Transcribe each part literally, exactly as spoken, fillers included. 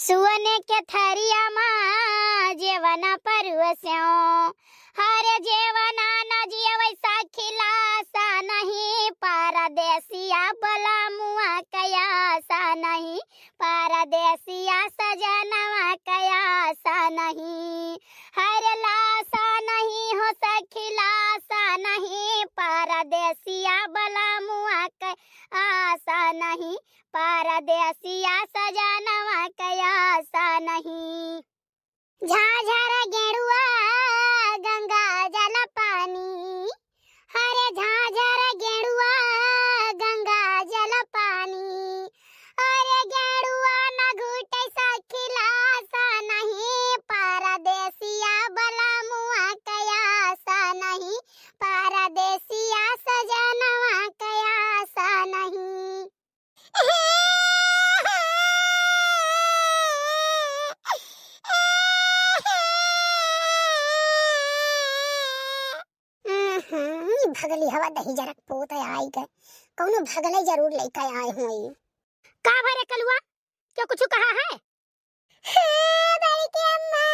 सुअने के थरिया मा जेवना परुसेओ, हरे जेवना न जियवै सखी लासा नहीं, परदेसिया बलमुआ कयासा नहीं, परदेसिया सजनवा कयासा नहीं, हरे लासा नहीं हो सखी लासा नहीं, परदेसिया बलमुआ कयासा नहीं, परदेसिया सजनवा कयासा नहीं। झाझर गेड़ुआ गंगा जल पानी, हरे झाझर गेड़ुआ गंगा जल पानी, अरे गेड़ुआ न घुटै सखी लासा नहीं, परदेसिया बलमुआ कयासा नहीं, परदेसिया सजनवा कयासा नहीं। हम्म, ई भगली हवा दही जरक पोत आई गए, कौनो भगले जरूर लइका आए होई। का भरे कलुआ, क्यों कुछ कहा है? हाँ, बड़की अम्मा।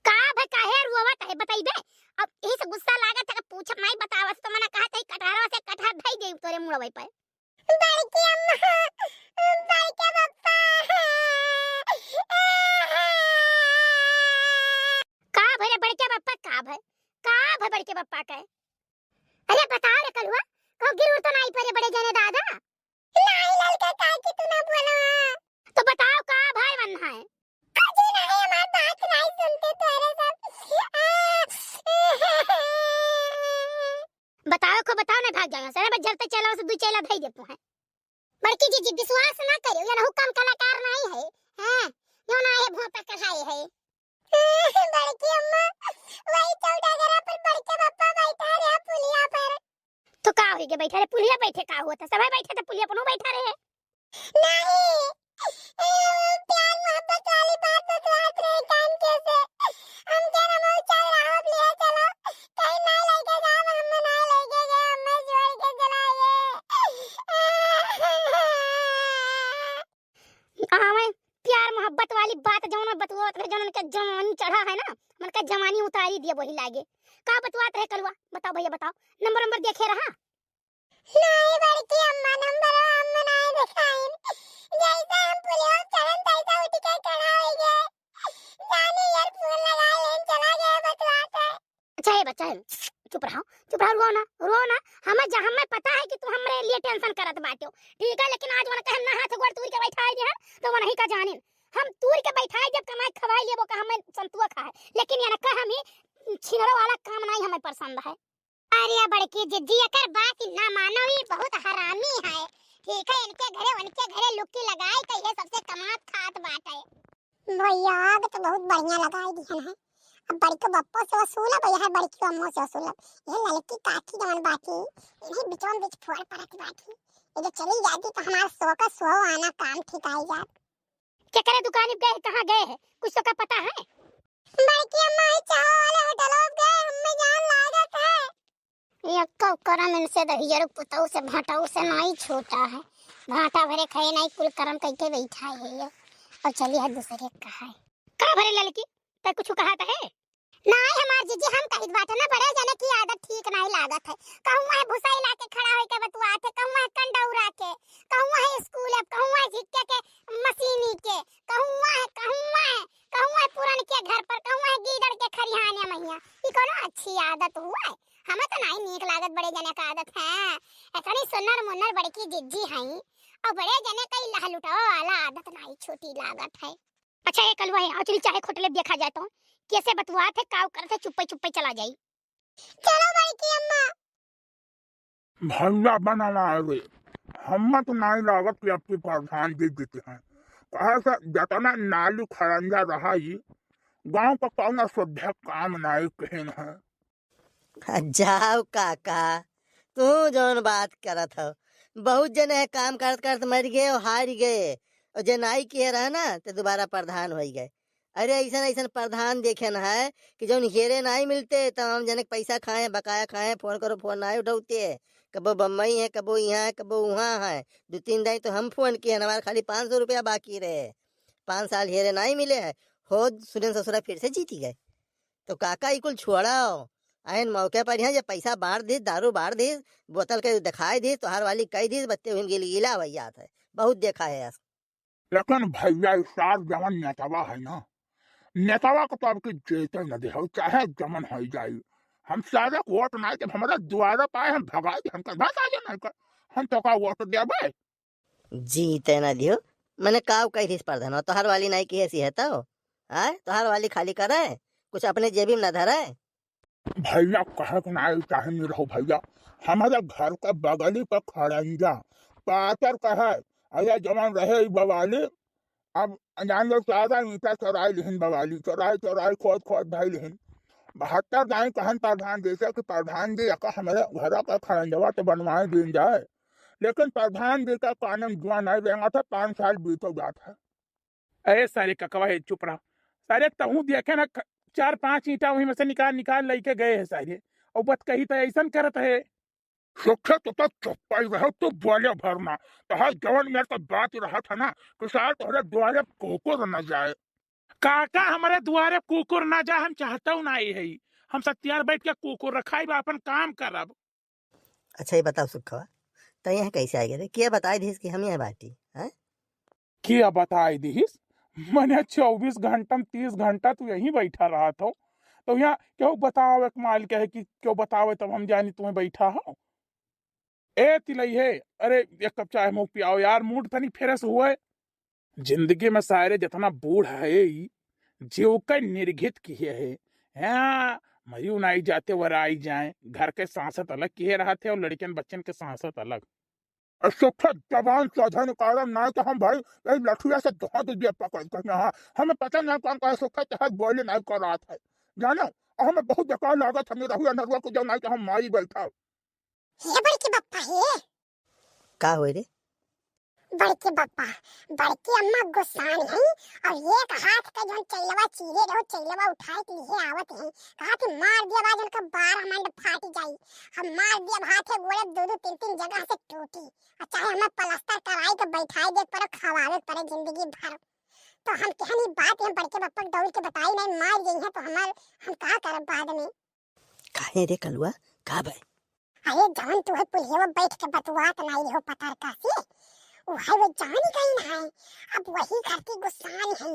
का भई, काहे रोवत है, बतइबे? अब यही से गुस्सा लागत है कि पूछब नाहीं, बतावत तो मना कहत है, कटहरवा से कटहर धई देब तोरे मुड़वे पे। बड़की अम्मा, बड़के पप्पा। का भई रे बड़के पप्पा, का भई? का भई बड़के पप्पा के? अरे बताओ रे कलुआ, कहूँ गिर उर तो नाहीं परे बड़े जने दादा? नाहीं ललका काकी, तू ना बोलो। तो बताओ का भई मन है? कुछ नाहीं, हमार बात नाहीं सुनते तोरे सब। बताओ को बताओ, नाहीं भाग जाओ यहाँ से। अरे बस जलते चला से दुई चेला धई देबो है। बड़की जीजी विश्वास ना करियो, ये नहु कम कलाकार नाहीं है। हैं? यो ना है भोंपा कढ़ाई है। बड़की अम्मा, वही चौडागरा पर बड़के पप्पा बैठा रहे पुलिया पर। तो का होई गे, बैठा रहे पुलिया, बैठे का होत है, सबै बैठे तो पुलिया पर बैठा रहे। नाहीं, ए, प्यार मोहब्बत वाली बात बतलात रहे कान के से। हम के ना मऊ चल रहा अब ले चलो, कहीं ना लेके जाओ, हम ना लेके गए, हमें छोड़ के चला गए। आवे प्यार मोहब्बत वाली बात, जौन बतुआत रहे, जौन के जवानी चढ़ा है ना, मन का जवानी उतारी दिए वही लागे। का बतुआत रहे कलुआ, बताओ भैया, बताओ, नंबर नंबर देखे रहा? नाहीं बड़की अम्मा, नंबर हम नाहीं देखाइन, जैसे हम पुलिया चढ़न तैसे उठ के खड़ा हो गए। जाने यार, फोन लगा लेन, चला गया बतुआत है। अच्छा, ए बच्चा, ए, चुप रहो, चुप रहो, रो ना, रो ना। हमें जा-, हमें पता है कि तू हमरे लिए tension करत बाट्यो, ठीक है, लेकिन आज वनका हम ना हाथ गोड़ तूर के बैठाई दिहन, तो वनही का जानिन। हम तूर के बैठाई देब, कमाई खवाई लेबो का, हमें संतुआ खा है, लेकिन ये ना कह, हम ही छिनरो वाला काम नाहीं हमें पसंद है। अरे बड़की जिज्जी, एकर बात ही ना मानो, ई बहुत हरामी है, ठीक है, इनके घरे, उनके घरे लुक्की लगाई, तो ये सबसे कमात खात बाटे। भैया, आग तो बहुत बढ़िया लगाई दिहन है। अब बड़के बप्पो से वसूलब, यह बड़की अम्मो से वसूलब। ये ललकी काकी जवन बाटी, इन्हीं बिचवन बिच फोड़ परत बाटी। ये जो चली जाती तो हमार सौ का सौ आना काम ठिकाई जात। केकरे दुकानी गए, कहाँ गए है, कुछ तो का पता है? बड़की अम्मा, ई चाह वाले होटल में गए, हमें जान लागत है। ये कौ करम इनसे दहिजरू पुतऊ से, भांटाऊ से नाई छूटा है। भांटा भरे खाए नाई, कुल करम कइके बैठा है ये। और चली है दूसरे का है। का भरे ललकी, तै कुछ कहा त है? नाई हमार जीजी, हम कहित बाटे ना, बड़े जने की आदत ठीक नाई लागत है। कहूँ है भुसाई लाके खड़ा होइके बतुआत है, कहूँ है कंडौरा के, कहूँ है स्कूल, अब कहूँ है झिक्के के मशीनी के, कहूँ है, कहूँ है, कहूँ है पुरन के घर पर, कहूँ है गीदड़ के खरिहाने मैया। ई कोनो अच्छी आदत हुआ है? हमें तो नाई नीक लागत बड़े जने का आदत है। इतनी सुन्नर मुन्नर बड़की जिज्जी हई और बड़े जने कई लहलुटावा वाला आदत नाई छोटी लागत है। अच्छा, ए कलुआ है, अउर चली चाहे खोटले देखा जाए तो, कैसे बतुआत है, काव करत है, चुप्पे चुप्पे चला जाई। चलो बड़की अम्मा। भैया बनवा रे, हमें तो नाई लागत कि आपके प्रधान दे देते हैं। कहे से जतना नाली खड़ंजा रहा ही, गाँव का कौन अशुद्ध काम नाई कहेन है। जाओ काका, तू जौन बात करत हो, बहुत जने है काम करत करत मर गए और हार गए, और जे नाई किहे रहे ना, ते दोबारा प्रधान होई गए। अरे, ऐसन ऐसन प्रधान देखेन है कि जौन हेरे नाई मिलते, तमाम जने के पैसा खाए, बकाया खाए, फोन करो, फोन नाई उठौते। कबो बम्बई है, कबो इहाँ है, कबो उहाँ है। दो तीन दाई तो हम फोन किहे, हमार खाली पाँच सौ रुपया बाकी रहे। पाँच साल हेरे नाई मिले है, हो सुनेन ससुरा फिर से जीती गए। तो काका, ई कुल छोड़ो, आयन मौके पर यहाँ जे पैसा बाँट दीस, दारू बाँट दीस, बोतल के दिखाई दीस, तोहार वाली कही दीस, बत्ते हुन गिलगिला हो जात है। बहुत देखा है। लेकिन भैया, ई सार जवन नेतवा है ना, नेतवा को तो अब की जीते न दे हो, चाहे जमन हो जाई। हम सारे को वोट ना, जब हमारा दुआरे पाए, हम भगाई, हम कर भगा दे नहीं कर, हम तो का वोट देबे। जीते ना दियो, मने काव कही थी प्रधान, तोहार वाली नहीं की ऐसी है तो, आय, तोहार वाली खाली करे, कुछ अपने जेबी में ना धरे। भैया, कहे के नाई चाहे नहीं रहो भैया, हमारे घर के बगली पे खड़ंजा पातर कहे, अरे जवन रहे ई बवाली, अब जान लो, चारा ईंटा चोराई लिहिन बवाली, चोराई चोराई खोद खोद भाई लिहिन। बहत्तर दाई कहन प्रधान जी से कि प्रधान जी, एका हमारे घर का खड़ंजवा तो बनवाए दीन जाए, लेकिन प्रधान जी का कानन जुआ नहीं देंगा था, पाँच साल बीतो जात है। अरे सारे ककवा है, चुप रहा। सारे तहूँ देखे ना, ख-, चार पाँच ईंटा वहीं में से निकाल निकाल लेके गए हैं सारे, और बत कही तो ऐसन करत है। सुखे तो, तो चुप्पा ही रहो, तू बोले भर ना। तो हर जवन मेरे को बात रहा था ना कि सार तोहरे दुआरे कुकुर न जाए। काका, हमरे दुआरे कुकुर ना जाए, हम चाहतउ नाई है। हम सत्यार बैठ के कुकुर रखाई बा, अपन काम करब। अच्छा, ये बताओ सुखवा, तो यहाँ कैसे आ गए रे? क्या बताई दीस कि हम यहाँ बाटी, हैं? क्या बताई दीस? मने चउबीस घंटा में तीस घंटा तू यहीं बैठा रहत हो, तो यहाँ क्यों बताओ एक माल के है कि क्यों बतावे तब हम जानी तुम्हें बैठा हो। ए तिलई है, अरे एक कप चाय मुँह पियाओ यार, मूड तनी फ्रेश हुए। जिंदगी में सारे जितना बूढ़ है ई, जीव के निर्घित किहे है। हाँ, मरी उनाई जाते वर आई जाए, घर के सांसत अलग किहे रहते और लड़कियन बच्चन के सांसत अलग। ए, सुखे जबान साधन कारण ना तो हम भाई, ए, लठुआ से धो दीजिए पकड़ के यहाँ। हमें पता नहीं कौन कौन सुखे तहत बोले नहीं कर रहा था, जानो? और हमें बहुत बेकार लागत, हमें रहुआ नरुआ को जो नहीं तो हम मारी बैठा। हे बड़के बप्पा हे। का होए रे? बड़के बप्पा, बड़की अम्मा गुस्सान है और एक हाथ का जौन चैलवा चीरे रहो, चैलवा उठाए के लिए आवत है। कहा कि मार दिया बा जन का बारह मंड फाट जाई। हम मार दिया हाथे गोड़े दो दो तीन तीन जगह से टूटी। और चाहे हमें प्लास्टर कराई के बैठाए दे पर खवावे पड़े जिंदगी भर। तो हम कहनी बात हम बड़के बप्पा के दौड़ के बताई नहीं, मार गई है तो हमार, हम का करब बाद में। काहे रे कलुआ, का भय? अरे जवन तू है पुलिया बैठ के बतुआत नाई हो पतरका से, वो है वो जानी गई ना है, अब वही घर की गुस्सान है।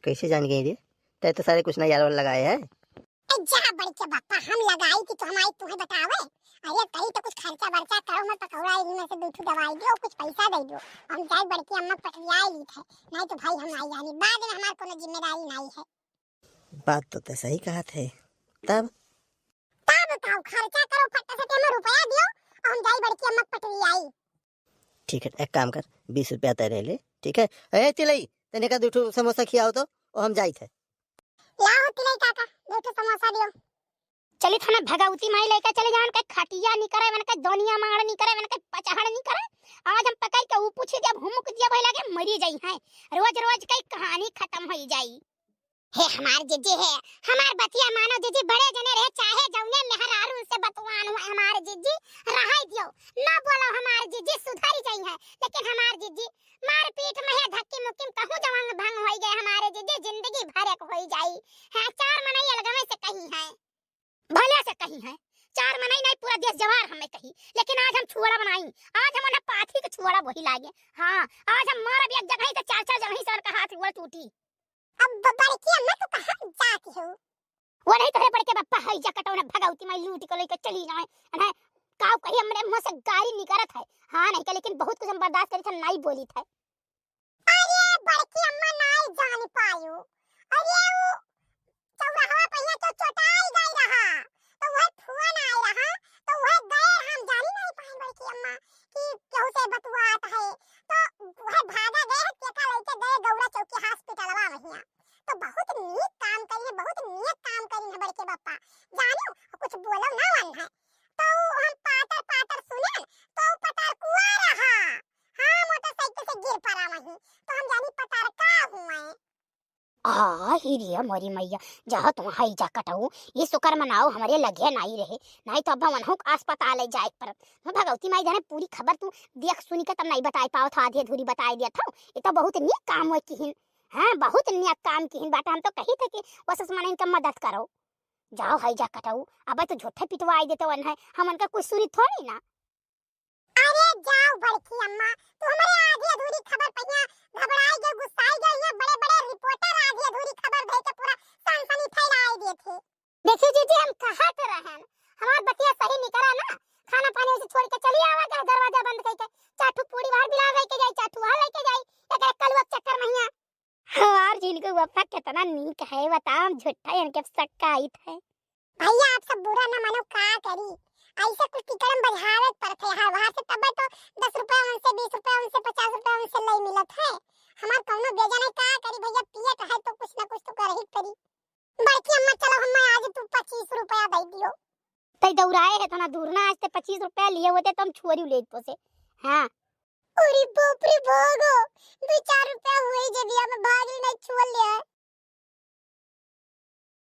कैसे जान गई रे? तै तो सारे कुछ ना यार वार लगाए है। ए जा बड़के बप्पा, हम लगाई कि तू हमारी तुम्हें बतावे। अरे कहीं तो कुछ खर्चा बर्चा करो, मैं पकौड़ा इनमें से दो ठो दवाई दो, कुछ पैसा दे दो, हम जाए बड़की अम्मा पटरियाए ली थे, नहीं तो भाई हम आई जानी, बाद में हमार कोनो जिम्मेदारी नहीं है। बात तो तै सही कहत है। तब? तब बताओ, खर्चा करो फट्टा से, हमें रुपया दियो और हम जाई बड़की अम्मा के पटरी आई। ठीक है, एक काम कर, बीस रुपया तय रह ले, ठीक है? ए तिलई, तने का दू ठो समोसा खियाओ तो, ओ हम जाई थे। लाओ तिलई काका, दू ठो समोसा दियो। चली थाना भगवती माई लेके चले जान के खटिया नहीं करे, मन के दोनिया मार नहीं करे, मन के पचहड़ नहीं करे। आज हम पकड़ के ऊ पूछी जब हुमुक दिया भाई लगे मरी जाई है। रोज रोज कई कहानी खत्म होई जाई। हे हमार जिज्जी हे, हमार बतिया मानो जिज्जी, बड़े जने रहे चाहे जौने मेहरारू से बतवान हुए हमार जिज्जी, रहाई दियो, ना बोलो हमार जिज्जी, सुधरी जाई है, लेकिन हमार जिज्जी मारपीट में है धक्की मुक्की में कहूँ जवान भंग होई गए हमारे जिज्जी, जिंदगी भर एक होई जाई है। चार मनई अलगवे से कही है, भले से कही है, चार मनई नहीं पूरा देश जवार हमें कही, लेकिन आज हम छुआड़ा बनाई, आज हम उन्हें पाथी के छुआड़ा वही लागे। हाँ, आज हम मारब एक जगह ही तो चार चार जगह ही सर का हाथ गोड़ टूटी। अब ब-, बड़की अम्मा, तू कहाँ जाती हो? वो नहीं तोहरे बड़के बप्पा है, जा कटौना भगवती माई लूट के लेके चली जाए। अरे, काऊ कही हमरे मुंह से गारी निकरत है। हाँ, नहीं के, लेकिन बहुत कुछ हम बर्दाश्त करी था, नहीं बोली था। अरे, बड़की अम्मा, नहीं जान पायो। अरे, वो चौराहा पे यहाँ तो चोटाई गई रहा, तो वह फोन आए रहा, तो वह गए, हम जानी नहीं पाए बड़की अम्मा कि केहू से बतुआत है, तो वह भागा गए, केका लेके गए गौरा चौकी हॉस्पिटलवा वहिया। तो बहुत नीक काम करी है, बहुत नीक काम करी है बड़के बप्पा, जानो कुछ बोलो ना वन है। तो हम पातर पातर सुने, तो पतरकुआ रहा, हाँ, मोटरसाइकिल से गिर आ ही रे मोरी मैया, जाओ तुम हई जा कटऊ, ये शुक्र मनाओ हमरे लगे नाई रहे, नाई तो अब हमनहु अस्पताल जाए के पड़त। हाँ, भगवती माई जाने पूरी खबर तू देख सुनी के तब नाई बताए पावत हो, आधी अधूरी बताए दिया था। ये तो बहुत नीक काम हुए किहिन, हाँ, बहुत नीक काम किहिन बाटे। हम तो कही थे कि बस मन इनका मदद करो। जाओ हई जा कटऊ, अब तो झूठे पिटवाई देते वन है, हम उनका कुछ सुनी थोड़ी ना। अरे जाओ बड़की अम्मा, तू हमरे आधी अधूरी खबर पहिया घबराई गए, गुस्साई गए, यहाँ बड़े बड़े रिपोर्टर आधी अधूरी खबर दे के पूरा सनसनी फैलाई देत है। देखियो जीजी, हम कहत रहन, हमार बतिया सही निकला ना, खाना पानी उसे छोड़ के चली आवा, चाहे दरवाजा बंद करके, चाहे ठू पूरी बाहर बिला लेके जाई, चाहे ठू वहाँ लेके जाई, एक एक कलुआ के चक्कर में हिया। हमार जिनको वफा कितना नीक है, बताओ, हम झूठा इनके शक का आइत है। भैया, आप सब बुरा ना मानो, का करी, ऐसे कुछ की कलम बजावे के पड़त है, हर बाहर से तब तो दस रुपया उनसे, बीस रुपया उनसे, पचास रुपया उनसे लई मिलत है। हमार कौनो बेजा नहीं, का करी भैया, पियत है तो कुछ ना कुछ तो करही के पड़ी। बड़की अम्मा, चलो हम आज तू पच्चीस रुपया दे दियो। तई दौड़ाए है, इतना दूर ना, आज ते पच्चीस रुपया लिए होते तो हम छोरी लेत तो से। हाँ। अरे बाप रे, भागो, दो चार रुपया हुए जे दिया में भाग ले, नहीं छुअल ले।